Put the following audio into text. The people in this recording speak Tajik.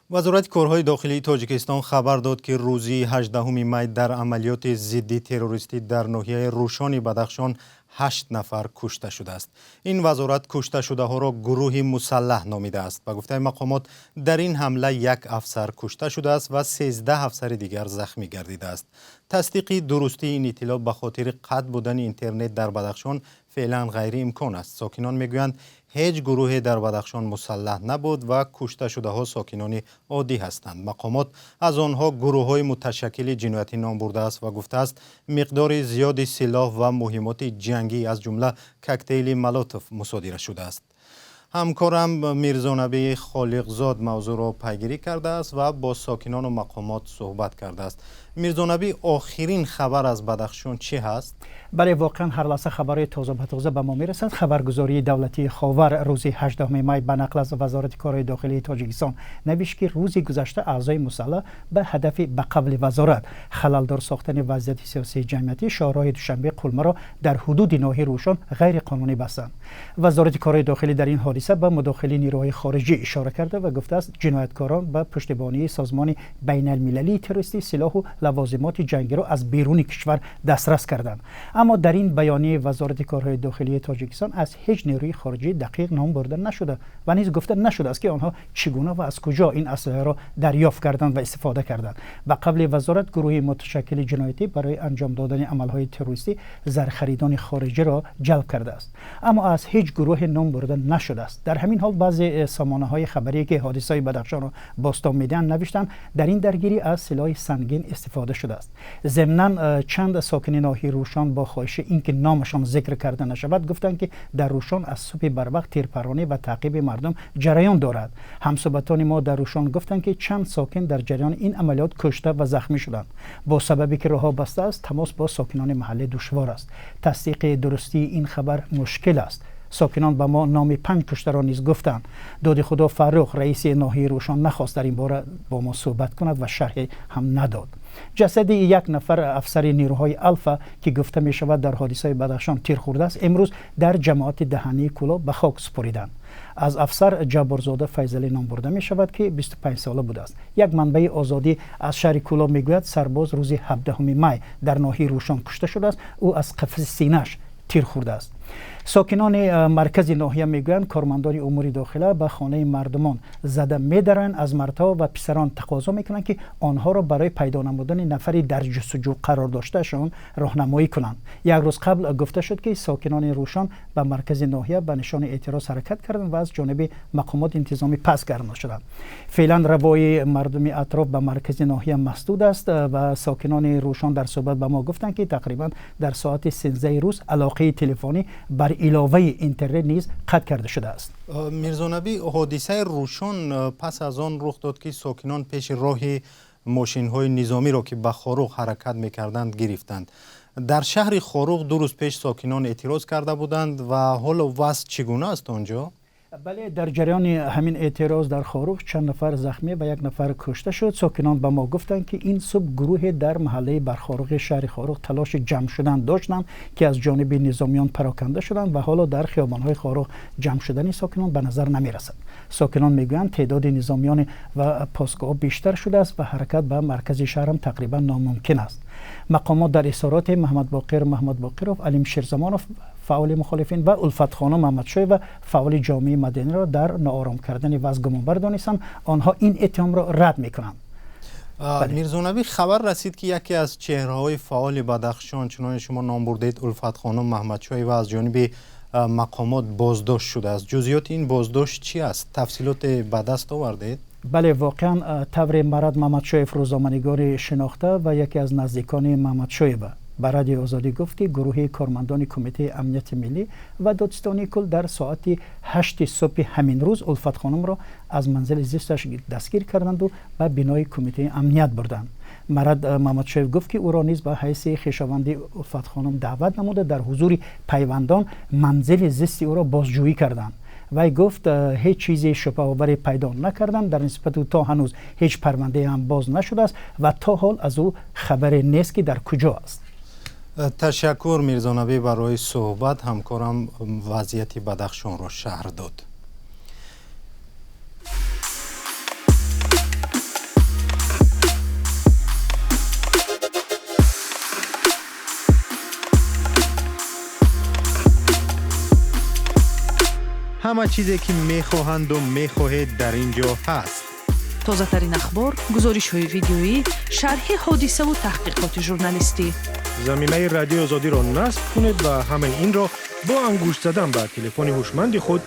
Вазорати корҳои дохилии Тоҷикистон хабар дод, ки рӯзи 18 май дар амалиёти зидди террористӣ дар ноҳияи Рӯшони Бадахшон 8 нафар кушта шудааст. Ин вазорат кушташудаҳоро гурӯҳи мусаллаҳ номидааст. Ба гуфтаи мақомот, дар ин ҳамла як афсар кушта шудааст ва 13 афсари дигар захмӣ гардидааст. Тасдиқи дурустии ин иттилоъ ба хотири қатъ будани интернет дар Бадахшон феълан ғайриимкон аст. Сокинон мегӯянд, ҳеҷ гурӯҳе дар Бадахшон мусаллаҳ набуд ва кушташудаҳо сокинони оддӣ ҳастанд. Мақомот аз онҳо гурӯҳҳои муташаккили ҷиноятӣ ном бурдааст ва гуфтааст, миқдори зиёди силоҳ ва муҳимоти ҷангӣ, аз ҷумла коктейли Молотов, мусодира шудааст. Ҳамкорам Мирзонабӣ Холиқзод мавзӯъро пайгирӣ кардааст ва бо сокинону мақомот суҳбат кардааст. Мирзонабӣ, охирин хабар аз Бадахшон чӣ ҳаст? Бале, воқеан ҳар лаҳза хабарҳои тоза ба тоза ба мо мерасад. Хабаргузории давлатии Ховар рӯзи 18 май ба нақл аз Вазорати корҳои дохилии Тоҷикистон навишт, ки рӯзи гузашта аъзои мусаллаҳ ба ҳадафи, ба қавли вазорат, халалдор сохтани вазъияти сиёсии ҷамъиятӣ шоҳроҳи Душанбе Қулмаро дар ҳудуди ноҳияи Рӯшон ғайриқонунӣ бастанд. Вазорати корҳои дохилӣ дар ин ҳодиса ба мудохилаи нерӯҳои хориҷӣ ишора карда ва гуфтааст, ҷинояткорон ба пуштибонии созмони байналмилалии террористӣ силоҳу лавозимоти ҷангиро аз беруни кишвар дастрас карданд. Аммо дар ин баёнияи Вазорати корҳои дохилии Тоҷикистон аз ҳеҷ нерӯи хориҷӣ дақиқ ном бурда нашуда ва низ гуфта нашудааст, ки онҳо чӣ гуна ва аз куҷо ин аслиҳаро дарёфт карданд ва истифода карданд. Ба қавли вазорат, гурӯҳи муташаккили ҷиноятӣ барои анҷом додани амалҳои террористӣ зархаридони хориҷиро ҷалб кардааст, аммо аз ҳеҷ гурӯҳе ном бурда нашудааст. Дар ҳамин ҳол баъзе сомонаҳои хабарие, ки ҳодисаи Бадахшонро бозтоб медиҳанд, навиштанд, дар ин даргирӣ аз силоҳи сангин истифода шудааст. Зимнан чанд сокини ноҳияи Рӯшон бо хоҳиши ин ки номашон зикр карда нашавад гуфтанд, ки дар Рӯшон аз субҳи барвақт тирпаронӣ ва таъқиби мардум ҷараён дорад. Ҳамсӯҳбатони мо дар Рӯшон гуфтанд, ки чанд сокин дар ҷараёни ин амалиёт кушта ва захмӣ шуданд. Бо сабабе ки роҳҳо баста аст, тамос бо сокинони маҳаллӣ душвор аст. Тасдиқи дурустии ин хабар мушкил аст. Сокинон ба мо номи 5 куштаро низ гуфтанд. Доди Худо Фаррух, раиси ноҳияи Рӯшон, нахост дар ин бора бо мо суҳбат кунад ва шарҳе ҳам надод. Ҷасади як нафар афсари нерӯҳои Алфа, ки гуфта мешавад дар ҳодисаи Бадахшон тир хӯрдааст, имрӯз дар ҷамоати Даҳании Кӯлоб ба хок супориданд. Аз афсар Ҷабборзода Файзалӣ ном бурда мешавад, ки 25 сола будааст. Як манбаи Озодӣ аз шаҳри Кӯлоб мегӯяд, сарбоз рӯзи 17 май дар ноҳияи Рӯшон кушта шудааст. Ӯ аз қафаси синааш тир хӯрдааст. Сокинони маркази ноҳия мегӯянд, кормандони умури дохила ба хонаи мардумон зада медароянд, аз мардҳо ва писарон тақозо мекунанд, ки онҳоро барои пайдо намудани нафари дар ҷустуҷӯ қарор доштаашон роҳнамоӣ кунанд. Як рӯз қабл гуфта шуд, ки сокинони Рӯшон ба маркази ноҳия ба нишони эътироз ҳаракат карданд ва аз ҷониби мақомоти интизомӣ пас гардонда шуданд. Феълан равои мардуми атроф ба маркази ноҳия масдуд аст ва сокинони Рӯшон дар суҳбат ба мо гуфтанд, ки тақрибан дар соати 13 рӯз алоқаи телефонӣ бар иловаи интернет низ қатъ карда шудааст. Мирзонабӣ, ҳодисаи Рӯшон пас аз он рух дод, ки сокинон пеши роҳи мошинҳои низомиро, ки ба Хоруғ ҳаракат мекарданд, гирифтанд. Дар шаҳри Хоруғ 2 рӯз пеш сокинон эътироз карда буданд ва ҳоло вазъ чӣ гуна аст он ҷо? Бале, дар ҷараёни ҳамин эътироз дар Хоруғ чанд нафар захмӣ ва як нафар кушта шуд. Сокинон ба мо гуфтанд, ки ин субҳ гурӯҳе дар маҳаллаи Бархоруғи шаҳри Хоруғ талоши ҷамъ шудан доштанд, ки аз ҷониби низомиён пароканда шуданд ва ҳоло дар хиёбонҳои Хоруғ ҷамъ шудани сокинон ба назар намерасад. Сокинон мегӯянд, теъдоди низомиён ва посгоҳ бештар шудааст ва ҳаракат ба маркази шаҳрам тақрибан номумкин аст. Мақомот дар изҳороти Маҳмадбоқир Маҳмадбоқиров, Алим Шерзамонов, фаъоли мухолифин, ва Улфатхонум Маҳмадшоева, фаъоли ҷомеаи маданиро дар ноором кардани вазъ гумонбар донистанд. Онҳо ин иттиҳомро рад мекунанд. Мирзонабӣ, хабар расид, ки яке аз чеҳраҳои фаъоли Бадахшон, чуноне шумо ном бурдед, Улфатхонум Маҳмадшоева, аз ҷониби мақомот боздошт шудааст. Ҷузъиёти ин боздошт чӣ аст? Тафсилоте ба даст овардед? Бале, воқеан тавре Марат Маҳмадшоев, рӯзноманигори шинохта ва яке аз наздикони Маҳмадшоева, ба Радиои Озодӣ гуфт, ки гурӯҳи кормандони Кумитаи амнияти миллӣ ва додситонии кул дар соати 8 субҳи ҳамин рӯз Улфатхонумро аз манзили зисташ дастгир карданду ба бинои Кумитаи амният бурданд. Марат Маҳмадшоев гуфт, ки ӯро низ ба ҳайси хешованди Улфатхонум даъват намуда, дар ҳузури пайвандон манзили зисти ӯро бозҷӯӣ карданд. Вай гуфт, ҳеҷ чизи шубҳаоваре пайдо накарданд, дар нисбати ӯ то ҳанӯз ҳеҷ парвандае ҳам боз нашудааст ва то ҳол аз ӯ хабаре нест, ки дар куҷо аст. Ташаккур, Мирзонабӣ, барои суҳбат. Ҳамкорам вазъияти Бадахшонро шарҳ дод. Ҳама чизе, ки мехоҳанду мехоҳед, дар ин ҷо ҳаст. Тозатарин ахбор, гузоришҳои видеоӣ, шарҳи ҳодисаву таҳқиқоти журналистӣ. Замимаи Радиои Озодиро насб кунед ва ҳамаи инро бо ангушт задан ба телефони ҳушманди худ.